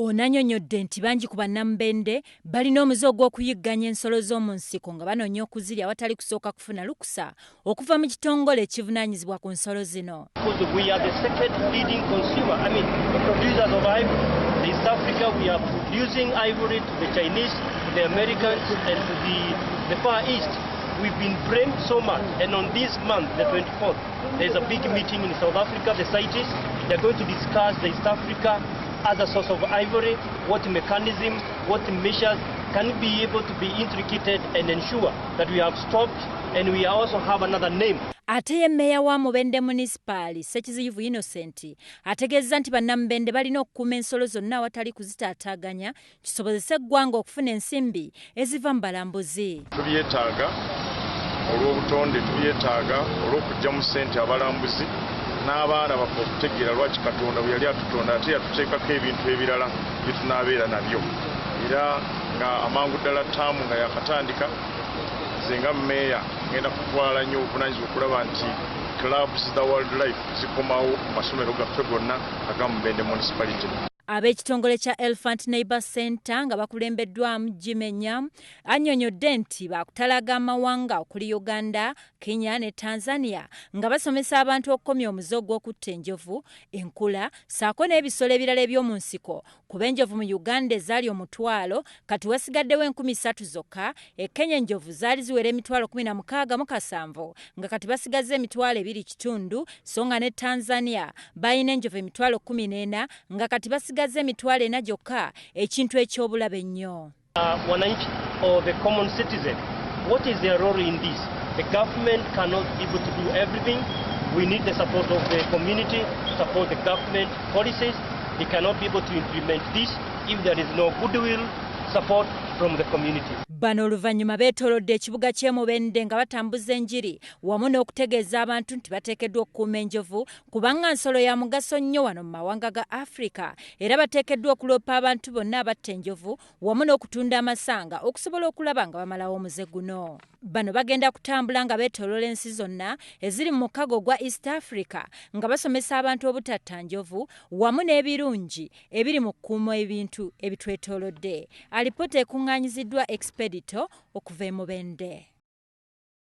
Ono annyonnyodde nti bangi ku bannamubende balina omuze ogw'okuyigganya ensolo z'omu nsiko nga banoonya okuzirya awatali kusooka kufuna lukusa okuva mu kitongole ekivunaanyizibwa ku nsolo zino. Because we are the second leading consumer, I mean, the producers of ivory. In East Africa, we are producing ivory to the Chinese, to the Americans, and to the Far East. We've been blamed so much. And on this month, the 24th, there's a big meeting in South Africa, the CITES. They're going to discuss the East Africa as a source of ivory, what mechanism, what measures can be able to be intricated and ensure that we have stopped and we also have another name. Ate ye mmeeya wa Mubende Munisipaali, Ssekiziyivu Innocent, ategeezza nti bannamubende balina okukuuma ensolo zonna awatali kuzitaataaganya kisobozese eggwanga okufuna ensimbi eziva mu balambuzi. Tubyetaaga olw'obutonde, tubyetaaga olw'okuggyamu ssente abalambuzi n'abaana baffe okutegeera lwaki Katonda bwe yali atutonda ate yatuteekako ebintu ebirala bye tunaabeera nabyo. Era nga amangu ddala ttaamu nga yakatandika, nze nga mmeeya ngenda kutwala nnyo obuvunaanyizibwa okulaba nti clubs za wildlife zikomawo mu masomero gaffe gonna aga Mubende Municipality. Ab'ekitongole kya Elephant Neighbor Center nga bakulembeddwamu Jimmy Nyam annyonnyodde nti baakutalaga amawanga okuli Uganda, Kenya ne Tanzania nga basomesa abantu okukomya omuze ogw'okutta enjovu, enkula ssaako n'ebisolo ebirala eby'omu nsiko, kuba enjovu mu Uganda ezaali 10,000 kati wasigaddewo 3,000 zokka. E Kenya enjovu zaali ziwera 167,000 nga kati basigazza 2,500, so nga ne Tanzania balina enjovu 14,000 nga kati basigazza 4,000 gyokka, ekintu eky'obulabe ennyo. Wananchi or the common citizen, what is their role in this? The government cannot be able to do everything. We need the support of the community to support the government policies. They cannot be able to implement this if there is no goodwill support from the community. Bano oluvannyuma beetoolodde ekibuga ky'e Mubende nga batambuza enjiri wamu n'okutegeeza abantu nti bateekeddwa okukuuma enjovu kubanga nsolo ya mugaso nnyo wano mu mawanga ga Afrika, era bateekeddwa okuloopa abantu bonna abatta enjovu wamu n'okutunda amasanga okusobola okulaba nga bamalawo omuze guno. Bano bagenda kutambula nga beetooloola ensi zonna eziri mu mukago gwa East Africa nga basomesa abantu obutatta njovu wamu n'ebirungi ebiri mu kukuuma ebintu ebitwetoolodde. Alipoota ekuŋŋaanyiziddwa Expedito okuva e Mubende.